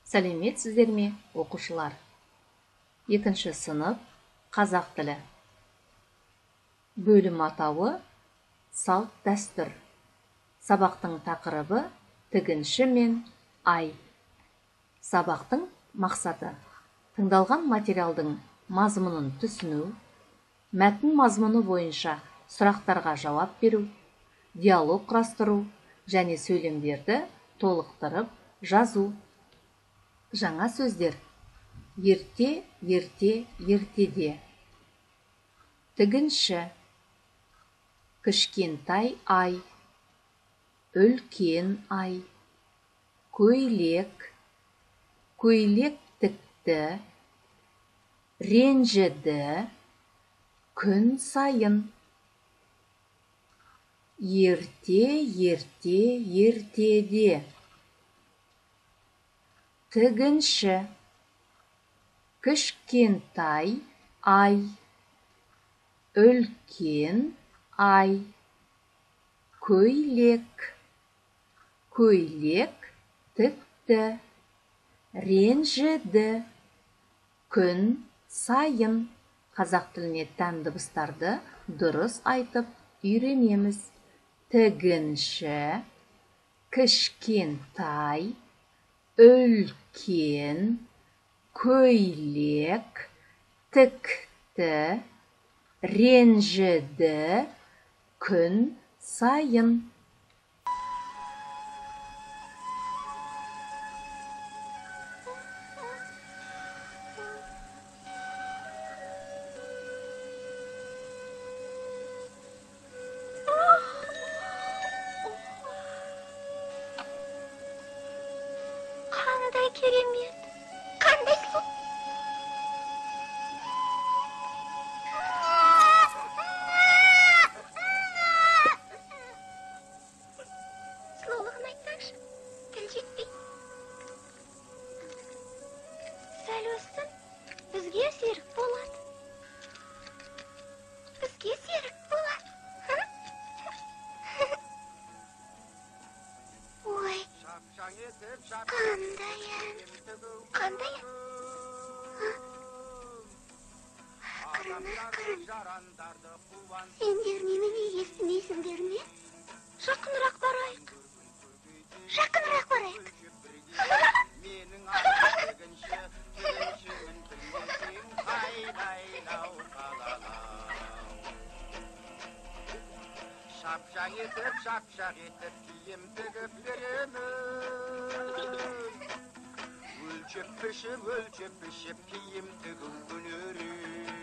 Сәлеметсіздер ме, оқушылар? Екінші сынып, қазақ тілі. Бөлім атауы салт дәстүр. Сабақтың тақырыбы тігінші мен ай. Сабақтың мақсаты: тыңдалған материалдың мазмұнын түсіну, мәтін мазмұны бойынша сұрақтарға жауап беру, диалог құрастыру және сөйлемдерді толықтырып жазу. Жаңа сөздер: ерте, ерте, ертеде. Тігінші, кішкентай ай, үлкен ай, көйлек, көйлек тікті, ренжіді, күн сайын. Ерте, ерте, ертеде. Тігінші, кішкентай ай, үлкен ай, көйлек, көйлек тікті, ренжіді, күн сайын. Қазақ тіліне тән дыбыстарды дұрыс айтып үйренеміз. Тігінші, кішкентай, үлкен, көйлек, тікті, ренжіді, күн сайын. Қандай керемет, қандай сұлу. Сұлулығын айтсаңшы, тіл жетпей. Сәл өссін, бізге серік болады. Бізге серік болады. Ой, қандай ән, қандай ән. Ақырын, ақырын. Сендер немене естімейсіңдер ме? Жақынырақ барайық. Жақынырақ барайық. Шапшаң етіп, шапшақ етіп, киім тігіп беремін. Өлшеп пішіп, өлшеп пішіп, киім тігу өнерім.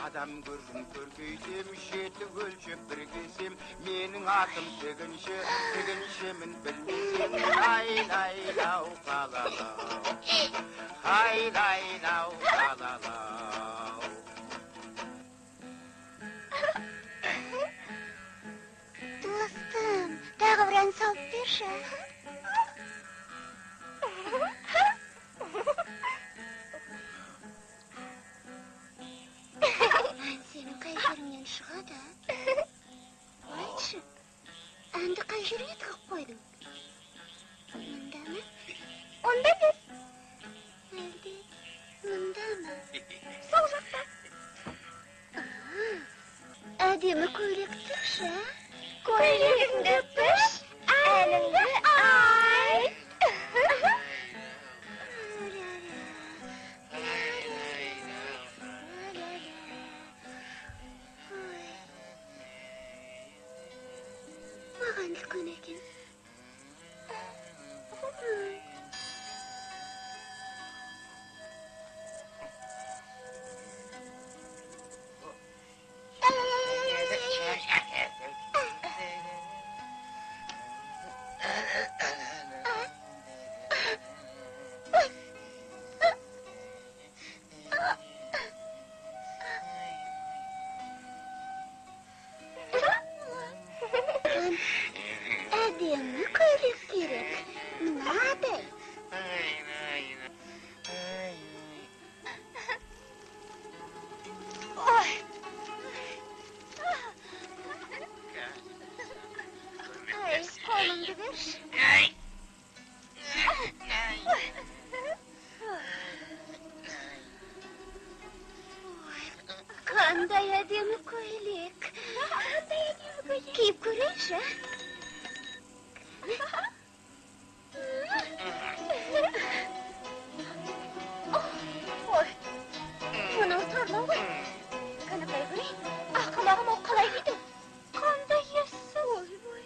Адам көркін көркейтем, жеті өлшеп бір кесем. Менің атым тігінші, тігіншімін білмесең. Ай-лай-лау, қалалау. Ай-лай-лау, қалалау. Достым, тағы бір ән салып берші. Ән сенің қай жеріңнен шығады? Айтшы, әнді қай жерге тығып қойдың? Мында ма? Онда емес. Әлде мында ма? Сол жақта. Әдемі көйлек тікші. Көйлегіңді піш, әніңді Қандай әдемі көйлек. Қандай әдемі көйлек. Киіп көрейінші. Ой, мынау тарлау ғой. Қанақай көрейін. Ақылағым, ол қалай кидің? Қандай есі, ойбой.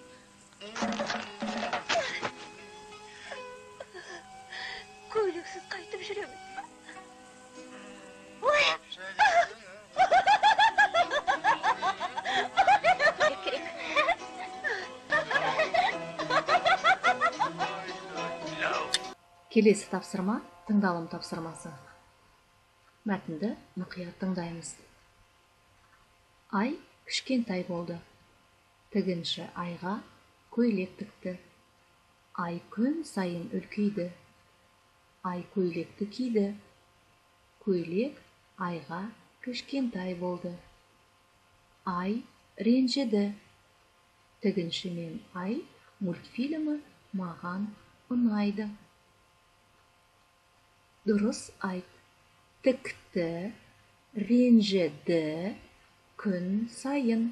Көйлексіз қайтып жүремін. Ой! Керек. Келесі тапсырма тыңдалым тапсырмасы. Мәтінді мұқият тыңдаймыз. Ай кішкентай болды. Тігінші айға көйлек тікті. Ай күн сайын үлкейді. Ай көйлекті киді. Көйлек айға кішкентай болды. Ай ренжіді. Тігінші мен ай мультфильмі маған ұнайды. Дұрыс айт. Тікті, ренжіді, күн сайын.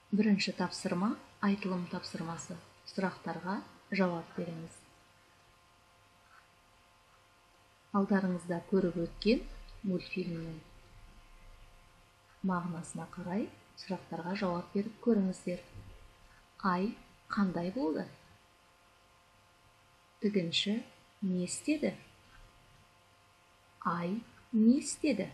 Бірінші тапсырма айтылым тапсырмасы. Сұрақтарға жауап беріңіз. Алдарыңызда көріп өткен мультфильмнің мағынасына қарай сұрақтарға жауап беріп көріңіздер. Ай қандай болды? Тігінші не істеді? Ай не істеді?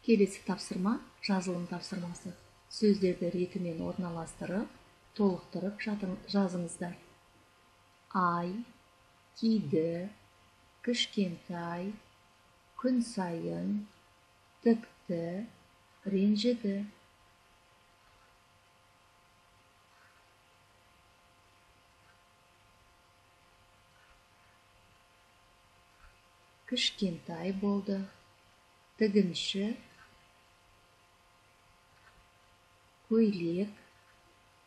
Келесі тапсырма жазылым тапсырмасы. Сөздерді ретімен орналастырып, толықтырып жазыңыздар. Ай, киді, кішкентай, күн сайын, тікті, ренжіді. Кішкентай болды, тігінші, көйлек,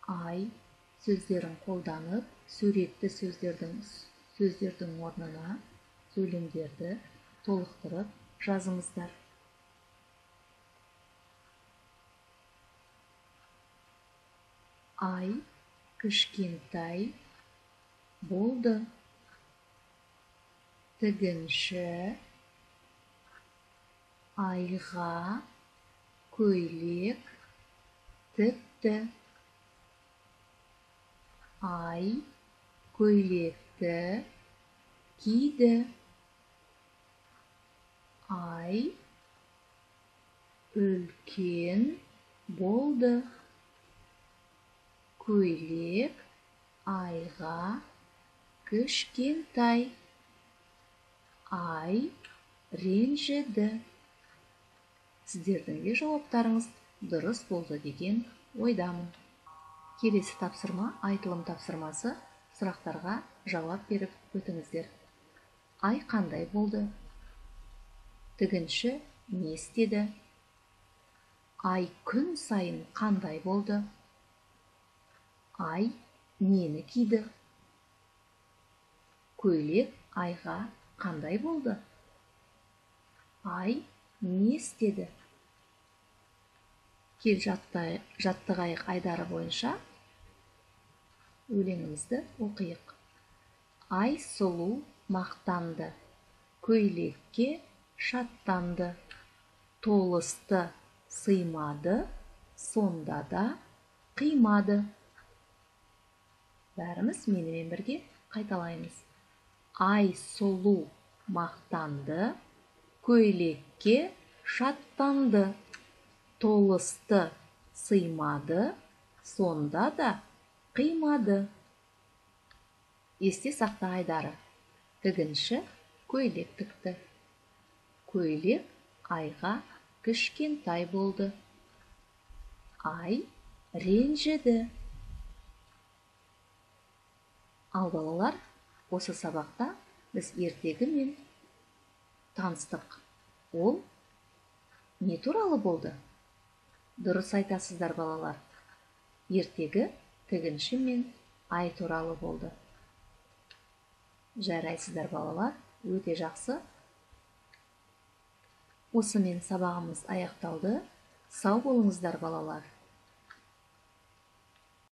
ай сөздерін қолданып, суретті сөздердің орнына сөйлемдерді толықтырып жазыңыздар. Ай кішкентай болды. Тігінші айға көйлек тікті. Ай көйлекті киді. Ай үлкен болды. Көйлек айға кішкентай. Ай ренжіді. Сіздердің де жауаптарыңыз дұрыс болды деген ойдамын. Келесі тапсырма айтылым тапсырмасы. Сұрақтарға жауап беріп өтіңіздер. Ай қандай болды? Тігінші не істеді? Ай күн сайын қандай болды? Ай нені киді? Көйлек айға қандай болды? Ай не істеді? Кел жаттығайық айдары бойынша өлеңімізді оқиық. Ай сұлу мақтанды, көйлекке шаттанды, толысты сыймады, сонда да қимады. Бәріміз менімен бірге қайталаймыз. Ай сұлу мақтанды, көйлекке шаттанды, толысты сыймады, сонда да қимады. Есте сақта айдары. Тігінші көйлек тікті. Көйлек айға кішкентай болды. Ай ренжіді. Ал балалар, осы сабақта біз ертегімен таныстық. Ол не туралы болды? Дұрыс айтасыздар, балалар. Ертегі Тігінші мен ай туралы болды. Жарайсыздар, балалар, өте жақсы. Осымен сабағымыз аяқталды. Сау болыңыздар, балалар.